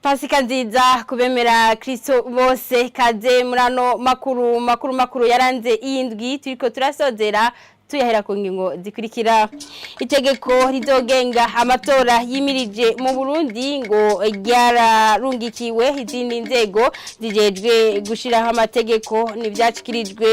Pasika nziza kubemera Kristo bose. Kaze muri ano makuru makuru makuru yaranze iyi ndwi turiko turasozera, tuyahera ku ngingo zikurikira: itegeko rizogenga amatora yimirije mu Burundi ngo ryararungikiwe izindi nzego zijejwe gushiraho amategeko. N'ivyashikirijwe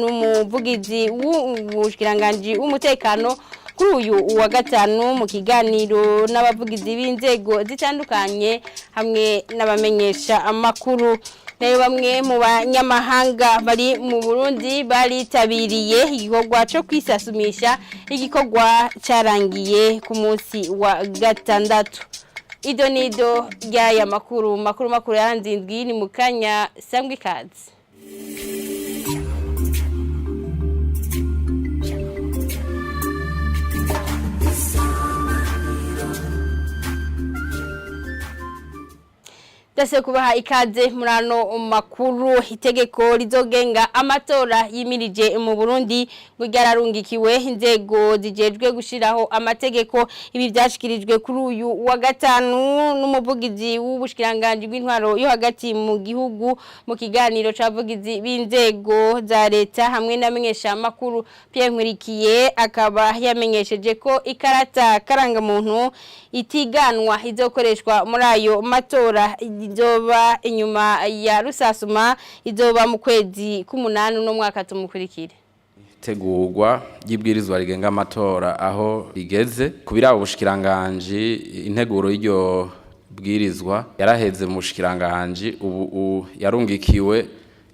n'umuvugizi w'ubushikiranganji w'umutekano kuri uyu wa gatanu mu kiganiro n'abavugizi b'inzego zitandukanye hamwe n'abamenyesha amakuru. Nayo bamwe mu banyamahanga bari mu Burundi baritabiriye igikorwa cyo kwisasumisha, igikorwa cyarangiye ku munsi wa gatandatu. Ido nido ry'aya makuru makuru makuru yaranze indwi ni mu kanya. Sangwa ikaze. Dase kubaha ikaze muri ano makuru. Itegeko rizogenga amatora yimirije mu Burundi ngo ryararungikiwe inzego zijejwe gushiraho amategeko. Ibi byashikirijwe kuri uyu wa gatanu n'umuvugizi w'ubushikiranganje bw'intwaro yo hagati mu gihugu mu kiganiro c'abavugizi b'inzego za leta hamwe n'amenyesha makuru. Pierre Nkurikiye akaba yamenyesheje ko ikarata karangamuntu itiganwa izokoreshwa muri ayo matora izoba inyuma ya rusasuma izoba mu kwezi k'umunani no mwaka. Tumukurikire. Itegurwa ry'ibwirizwa rigenga amatora aho rigeze ku biraba ubushikiranganji, integuro y'iryo bwirizwa yaraheze mu bushikiranganji, ubu yarungikiwe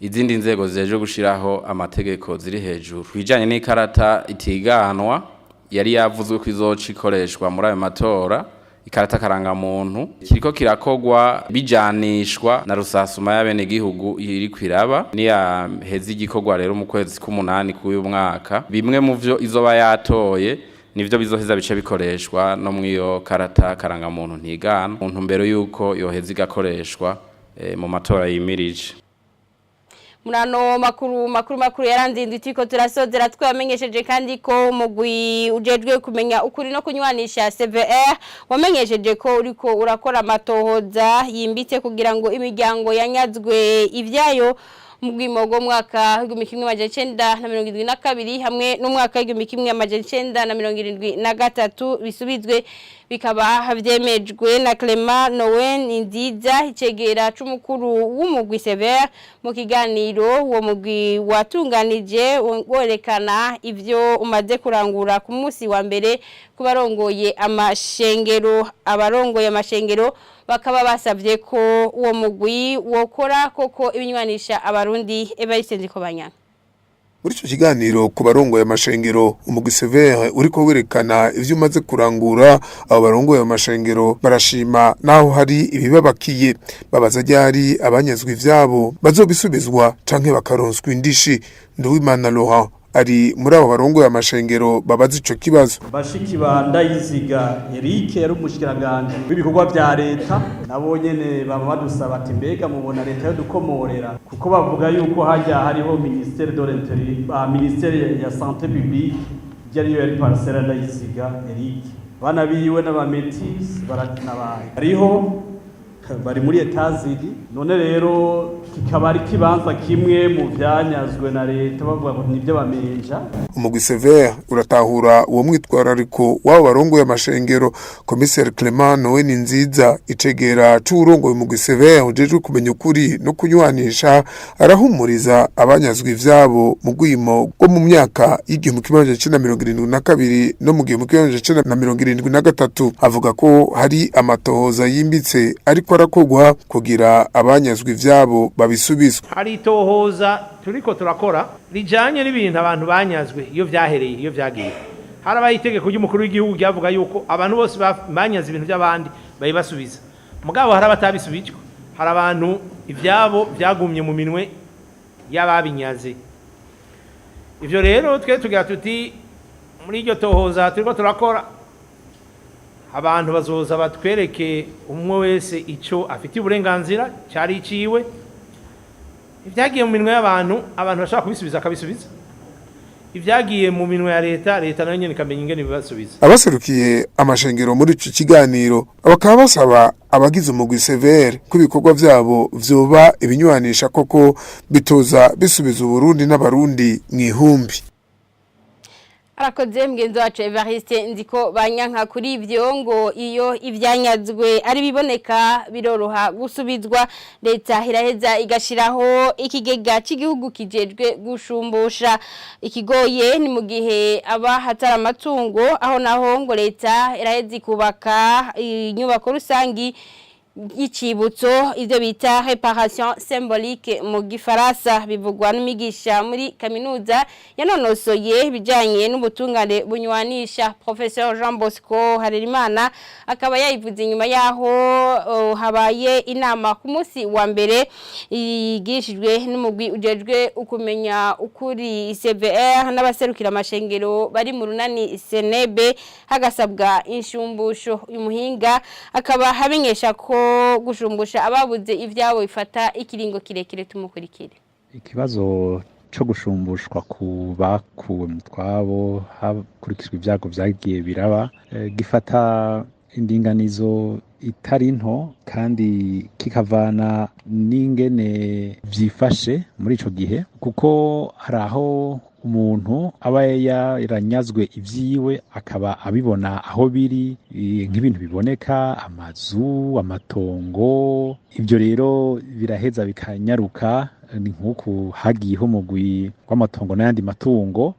izindi nzego zijeje gushiraho amategeko ziri hejuru. Kubijanye n'ikarata itiganwa yari yavuzwe ko izoca ikoreshwa muri ayo matora, ikarata karangamuntu, kiriko kirakogwa bijanishwa na rusasuma y'abenegihugu iri kwiraba. Niyaheza igikorwa rero mu kwezi k'umunani k'uyu mwaka, bimwe mu vyo izoba yatoye nivyo bizoheza bice bikoreshwa no mw'iyo karata karangamuntu ntigana, mu ntumbero yuko yoheza igakoreshwa mu matora yimirije. Murano makuru makuru makuru yaranze indwi turiko turasozera, twamenyesheje kandi ko umugwi ujejwe kumenya ukuri no kunywanisha, CVR, wamenyesheje ko uriko urakora amatohoza yimbitse kugira ngo imiryango yanyazwe ivyayo mu bwimo mwaka w'1972 hamwe n'umwaka w'1973 bisubizwe. Bikaba vyemejwe na Clement Noel Nziza, icegera c'umukuru w'umugwi CVR, mu kiganiro uwo mugwi watunganije werekana ivyo umaze kurangura ku munsi wa mbere ku barongoye amashengero. Abarongoye amashengero bakaba basavye ko uwo mugwi wokora koko ibinywanisha Abarundi. Evariste Nzikobanyana. Muri ico kiganiro ku barongoye amashengero, umugwi CVR uriko werekana ivyo umaze kurangura. Abo barongoye amashengero barashima naho hari ibibabakiye. Babaza ryari abanyazwe ivyabo bazobisubizwa canke bakaronswa indishi. Nduwimana Laurent ari muri abo barongoye amashengero babaza ico kibazo. Bashiki ba Ndayiziga Eric yari umushikiranganje w'ibikorwa vya leta, nabo nyene baba badusaba ati: "Mbega mubona leta yo dukomorera?" Kuko bavuga yuko hajya hariho ministère de l'Intérieur, ministère ya santé publique, yari yari parcelle Ndayiziga Eric, bana biwe n'abametis baratinabaye hariho bari muri Etazidi. None rero kikaba ari kibanza kimwe mu vyanyazwe na leta, bavuga ngo nivyo bamenja. Umugwi CVR uratahura uwo mwitwarariko w'abo barongoye amashengero. Komiseri Clement Noel Nziza, icegera c'uwurongoye umugwi CVR ujejwe kumenya ukuri no kunywanisha, arahumuriza abanyazwe ivyabo mu rwimo rwo mu myaka y'1972 no mu 1973. Avuga ko hari amatohoza yimbitse ariko arakogwa kugira abanyazwe ivyabo babisubizwe. Hari itohoza turiko turakora rijanye n'ibintu abantu banyazwe, iyo vyahereye, iyo vyagiye. Harabaye itegeko ry'umukuru w'igihugu ryavuga yuko abantu bose banyaze ibintu by'abandi bayibasubiza. Mugabo hari abatabisubijwe, hari abantu ivyabo vyagumye mu minwe y'ababinyaze. Ivyo rero twe tugira tuti muri iryo tohoza turiko turakora, abantu bazoza batwereke umwe wese ico afitiye uburenganzira cyari iciwe. Ibyagiye mu minwe y'abantu, abantu bashobora kubisubiza akabisubiza. Ivyagiye mu minwe ya leta, leta nayo nyene ikamenya ingene ibibasubiza. Abaserukiye amashengero muri ico kiganiro bakaba basaba abagize umugwi CVR ko ibikorwa vyabo vyoba ibinywanisha, koko bitoza bisubiza Uburundi n'Abarundi mw'ihumbi. Arakoze mugenzi wacu Evariste Nziko Banyanka kuri ivyo. Ngo iyo ivyanyazwe ari biboneka biroroha gusubizwa, leta iraheza igashiraho ikigega cy'igihugu kijejwe gushumbusha. Ikigoye ni mu gihe aba hatari amatungo, aho naho ngo leta iraheza ikubaka inyubako rusangi y'icibutso, ivyo bita réparation symbolique mu gifaransa. Bivugwa n'umigisha muri kaminuza yanonosoye ibijanye n'ubutungane bunywanisha, Professeur Jean Bosco Harerimana, akaba yayivuze inyuma yaho habaye inama ku munsi wa mbere yigishijwe n'umugwi ujejwe ukumenya ukuri CVR n'abaserukira amashengero bari mu runani CNB, hagasabwa inshumbusho. Uyu muhinga akaba hamenyesha ko gushumbusha ababuze ivyabo bifata ikiringo kirekire. Tumukurikire. Ikibazo cyo gushumbushwa ku bakuwe mu twabo hakurikijwe ibyago byagiye biraba gifata indinganizo itari nto, kandi kikavana n'ingene vyifashe muri ico gihe, kuko hari aho umuntu aba yaranyazwe ivyiwe akaba abibona aho biri, nk'ibintu biboneka, amazu, amatongo. Ibyo rero biraheza bikanyaruka. Ni nk'uku hagiyeho umugwi w'amatongo n'ayandi matungo,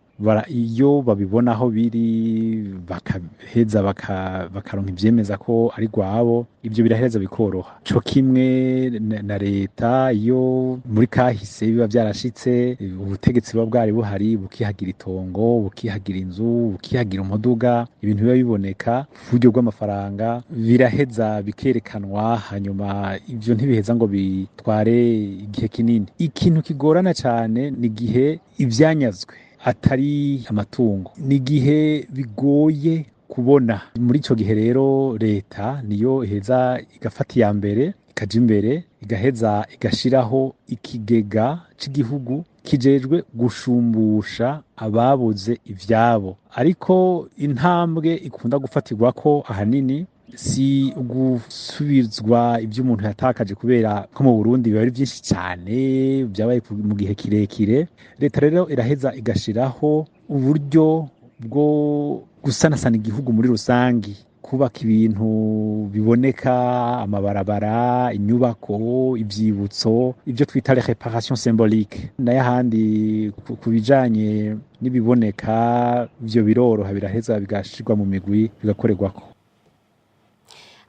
iyo babibona aho biri bakaheza bakaronka ivyemeza ko ari rwabo, ibyo biraheza bikoroha. Co kimwe na leta, iyo muri kahise biba vyarashitse, ubutegetsi buba bwari buhari bukihagira itongo, bukihagira inzu, bukihagira umuduga, ibintu biba biboneka ku buryo bw'amafaranga, biraheza bikerekanwa. Hanyuma ivyo ntibiheza ngo bitware igihe kinini. Ikintu kigorana cane ni igihe ivyanyazwe atari amatungo, ni igihe bigoye kubona. Muri ico gihe rero leta niyo iheza igafata iya mbere, ikaja imbere, igaheza igashiraho ikigega c'igihugu kijejwe gushumbusha ababuze ivyabo. Ariko intambwe ikunda gufatirwako ahanini si gusubizwa ibyo umuntu yatakaje, kubera ko mu Burundi biba ari byinshi cyane byabaye mu gihe kirekire. Leta rero iraheza igashiraho uburyo bwo gusanasana igihugu muri rusangi, kubaka ibintu biboneka, amabarabara, inyubako, ivyibutso, ibyo twita les réparations symboliques. Nayo ahandi ku bijanye n'ibiboneka, ivyo biroroha, biraheza bigashirwa mu migwi, bigakorerwako.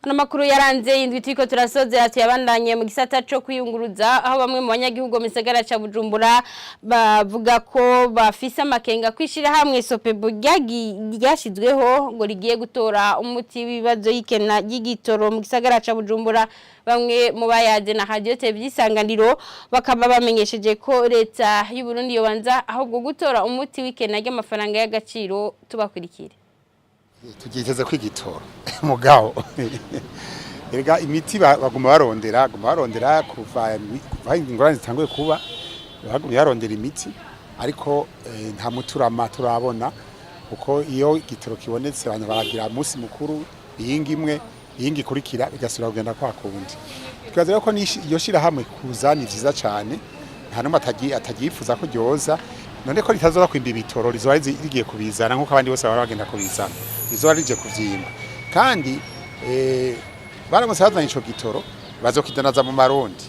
Ano makuru yaranze indwi turiko turasozera tuyabandanye mu gisata co kwiyunguruza, aho bamwe mu banyagihugu mu gisagara ca Bujumbura bavuga ko bafise amakenga kwishira hamwe Sopebu ryashizweho ngo rigiye gutora umuti w'ibibazo y'ikena ry'igitoro mu gisagara ca Bujumbura. Bamwe mu bayaze na Radio TV Isanganiro bakaba bamenyesheje ko leta y'u Burundi yobanza ahubwo gutora umuti w'ikena ry'amafaranga y'agaciro. Tubakurikire. Tugiteze ko igitoro, mugabo erega imiti baguma barondera, baguma barondera kuva ingorane zitanguye kuba, bagumye barondera imiti, ariko nta muturama turabona, kuko iyo igitoro kibonetse abantu baragira umunsi mukuru iyinga imwe, iyinga ikurikira bigasubira kugenda kwa kundi. Twibaza rero ko iyo shirahamwe kuza ni vyiza cane, nta n'umwe atagiyifuza ko ryoza. None ko ritazoza kwimba ibitoro, rizoba rigiye kubizana nk'uko abandi bose baba bagenda kubizana, rizoba rije kuvyimba. Kandi baramutse bazanye ico gitoro, bazokidanaza mu marundi.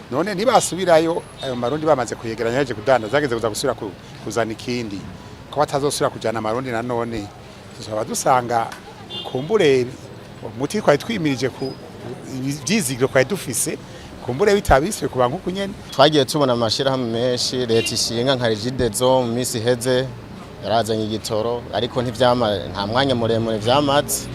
None ntibasubirayo ayo marundi bamaze kuyegeranya, yaje kudandaza, zageze kuza gusubira kuzana ikindi, ko batazosubira kujana amarundi, nanone tuzaba dusanga kumbure umuti twari twimirije ku ivyizigiro twari dufise, kumbure bitabisuye kuba nk'uku nyene. Twagiye tubona amashirahamwe menshi leta ishinga, nka Regideso mu minsi iheze yarazanye igitoro, ariko ntivyama, nta mwanya muremure vyamaze.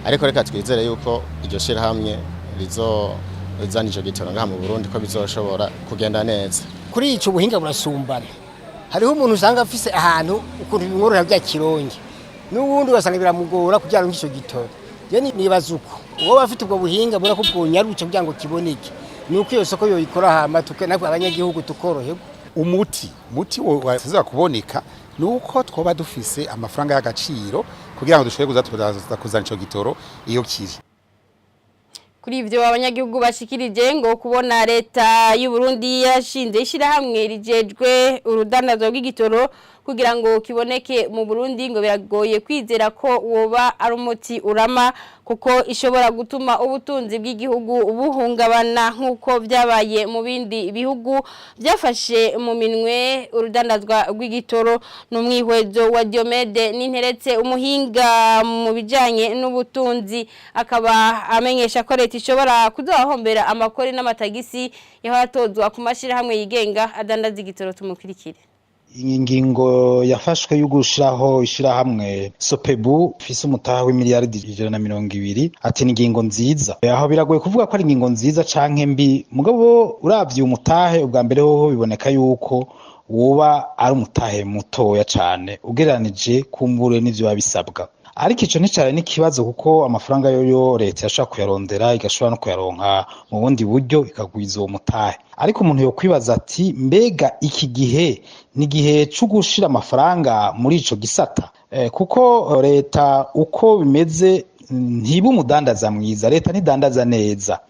Ariko reka twizere yuko iryo shirahamwe rizo rizana ico gitoro ngaha mu Burundi ko bizoshobora kugenda neza. Kuri ico buhinga burasumbana. Hariho umuntu usanga afise ahantu ukuntu bimworohera bya kironge, n'uwundi ugasanga biramugora kugira ngo ico gitoro. Je nibaza uko uwo bafite ubwo buhinga bura ko bwonyaruca kugira ngo kiboneke, nuko iyo soko yoyikora, hama tuke natwe abanyagihugu tukoroherwa. Umuti waza kuboneka. Nuko twoba dufise amafaranga y'agaciro kugira ngo dushobore kuza turaza kuzana ico gitoro iyo kiri. Kuri ivyo abanyagihugu bashikirije, ngo kubona leta y'u Burundi yashinze ishirahamwe rijejwe urudandazwa rw'igitoro kugira ngo kiboneke mu Burundi, ngo biragoye kwizera ko woba ari umuti urama, kuko ishobora gutuma ubutunzi bw'igihugu buhungabana nk'uko byabaye mu bindi bihugu byafashe mu minwe urudandazwa rw'igitoro. N'umwihwezo wa Diomede Ninteretse, umuhinga mu bijanye n'ubutunzi, akaba amenyesha ko leta ishobora kuzohombera amakori n'amatagisi yahatozwa ku mashirahamwe yigenga adandaza igitoro. Tumukurikire. Ingingo yafashwe yo gushiraho ishirahamwe Sopebu ifise umutaha w'imiliyaridi 120, ati ni ingingo nziza. Aho biragoye kuvuga ko ari ingingo nziza canke mbi, mugabo uravye umutahe ubwa mbere hoho biboneka yuko woba ari umutahe mutoya cane ugereranije kumbure n'ivyo bisabwa. Ariko ico nticari n'ikibazo, kuko amafaranga yoyo leta yashobora kuyarondera, igashobora no kuyaronka mu bundi buryo, ikagwiza uwo mutahe. Ariko umuntu yokwibaza ati: mbega iki gihe ni igihe co gushira amafaranga muri ico gisata? Kuko leta uko bimeze ntiba umudandaza mwiza, leta ntidandaza neza.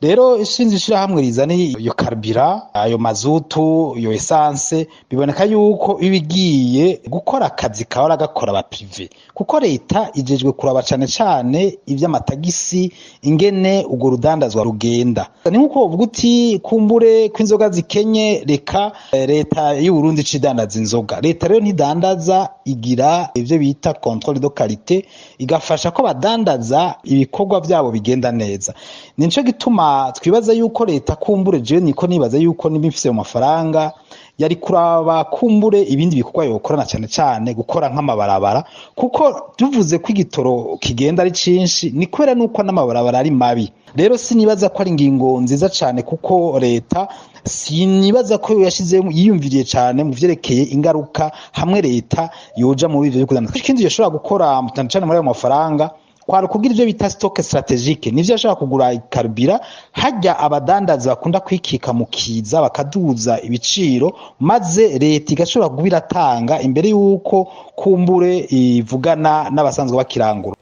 Rero ishinze ishirahamwe rizana iyo carburant, ayo mazutu, iyo essence, biboneka yuko iba igiye gukora akazi kahora gakora aba privé, kuko leta ijejwe kuraba cane cane ivy'amatagisi, ingene urwo rudandazwa rugenda. Ni nkuko uvuga uti kumbure ko inzoga zikenye, reka leta y'u Burundi cidandaza inzoga. Leta rero ntidandaza, igira ivyo bita contrôle de qualité, igafasha ko badandaza ibikorwa vyabo bigenda neza. Nico gituma twibaza yuko leta kumbure, jewe niko nibaza, yuko niba ifise mu mafaranga yari kuraba kumbure ibindi bikorwa yokorana, cyane cyane gukora nk'amabarabara, kuko tuvuze ko igitoro kigenda ari cinshi ni kubera nuko n'amabarabara ari mabi. Rero sinibaza ko ari ingingo nziza cyane, kuko leta sinibaza ko yashizemo yiyumviriye cyane mu vyerekeye ingaruka hamwe leta yoja muri ivyo byo. Ikindi yoshobora gukora cyane cyane muri ayo mafaranga kwari kugira ivyo bita stock stratégique, nivyo ashaka kugura carburant hajya abadandaza bakunda kwikika mu kiza bakaduza ibiciro, maze leta igashobora kuba iratanga imbere y'uko kumbure ivugana n'abasanzwe bakirangura.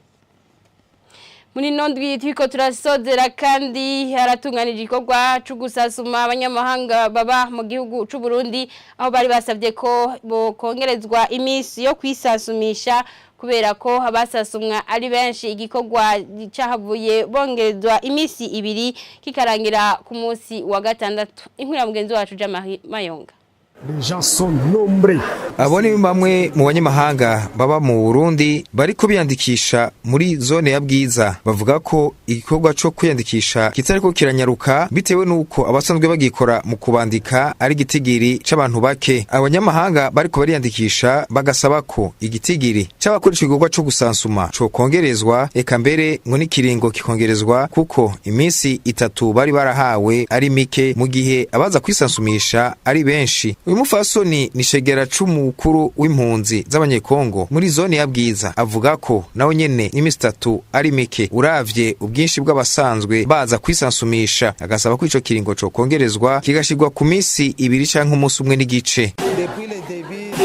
Muri ino ndwi turiko turasozera kandi haratunganije igikorwa cyo gusasuma abanyamahanga baba mu gihugu c'u Burundi, aho bari basabye ko bokongerezwa iminsi yo kwisasumisha kubera ko abasasumwa ari benshi. Igikorwa cyahavuye bongerezwa iminsi 2, kikarangira ku munsi wa gatandatu. Inkuru ya mugenzi wacu Jamari Mayonga. Les gens sont nombreux. Abo ni bamwe mu banyamahanga baba mu Burundi bariko biyandikisha muri zone ya Bwiza. Bavuga ko igikorwa co kwiyandikisha kitariko kiranyaruka bitewe nuko abasanzwe bagikora mu kubandika ari igitigiri c'abantu bake. Abanyamahanga bariko bariyandikisha bagasaba ko igitigiri c'abakoresha igikorwa co gusansuma cokongerezwa, eka mbere ngo n'ikiringo kikongerezwa, kuko iminsi 3 bari barahawe ari mike mu gihe abaza kwisansumisha ari benshi. Uyu mufasoni ni shegera c'umukuru w'impunzi z'Abanyekongo muri zone ya Bwiza, avuga ko nawe nyene iminsi 3 ari mike uravye ubwinshi bw'abasanzwe baza kwisansumisha, agasaba ko ico kiringo cokongerezwa kigashirwa ku minsi 2 canke umunsi umwe n'igice.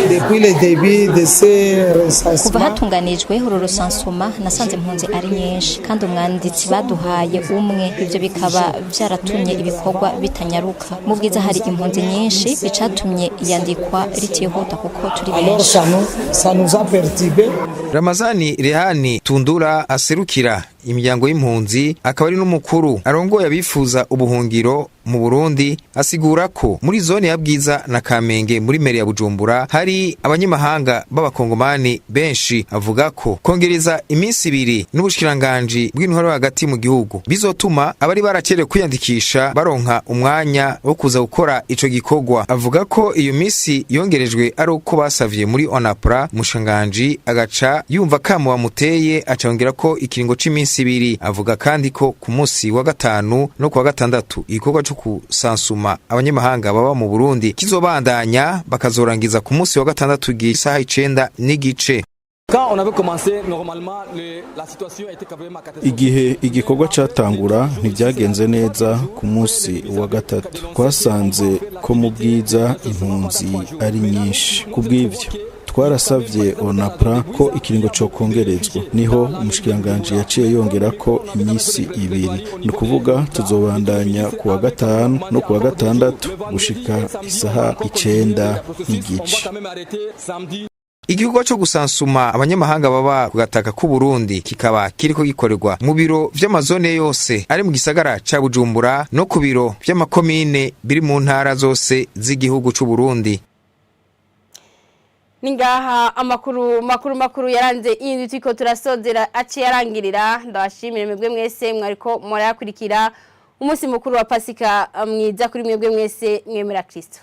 Depuis le début de ces Kuva recensements, hatunganijwe uru rusansuma, nasanze impunzi ari nyinshi kandi umwanditsi baduhaye umwe, ibyo bikaba byaratumye ibikorwa bitanyaruka. Mu Bwiza hari impunzi nyinshi, icatumye iyandikwa ritihuta kuko turi alors benshi. ça nous a perturbé. Ramazani Rehani Tundura aserukira imiryango y'impunzi, akaba ari n'umukuru arongoye abifuza ubuhungiro mu Burundi, asigura ko muri zone ya Bwiza na Kamenge muri mairie ya Bujumbura hari abanyamahanga b'abakongomani benshi. Avuga ko kongereza iminsi 2 n'ubushikiranganji bw'intwaro hagati mu gihugu bizotuma abari baracerewe kwiyandikisha baronka umwanya wo kuza gukora ico gikorwa. Avuga ko iyo minsi yongerejwe ari uko basavye muri ONAPRA, umushikiranganji agaca yumva kamo bamuteye, acongera ko ikiringo c'iminsi 2. Avuga kandi ko ku munsi wa gatanu no ku wa gatandatu igikorwa co kusansuma abanyamahanga baba mu Burundi kizobandanya, bakazorangiza ku munsi wa gatandatu igihe isaha 9:30. Quand on avait commencé, normalement, la situation était quand même catastrophique. Igihe igikorwa catangura ntibyagenze neza. Ku munsi wa gatatu twasanze ko mu Bwiza impunzi ari nyinshi. Ku bw'ivyo Twarasavye ONAPRA ko ikiringo cokongerezwa, niho umushikiranganji yaciye yongera ko imisi 2, ni ukuvuga tuzobandanya ku wa gatanu no ku wa gatandatu gushika isaha 9:30. Igikorwa co gusansuma abanyamahanga baba ku gataka k'u Burundi kikaba kiriko gikorerwa mu biro vy'amazone yose ari mu gisagara ca Bujumbura no ku biro vy'amakomine biri mu ntara zose z'igihugu c'u Burundi. Ningaha amakuru makuru makuru yaranze iyi turiko turasozera aciye arangirira. Ndabashimire mwebwe mwese mwariko murayakurikira. Umunsi mukuru wa Pasika mwiza kuri mwebwe mwese mwemera Kristo.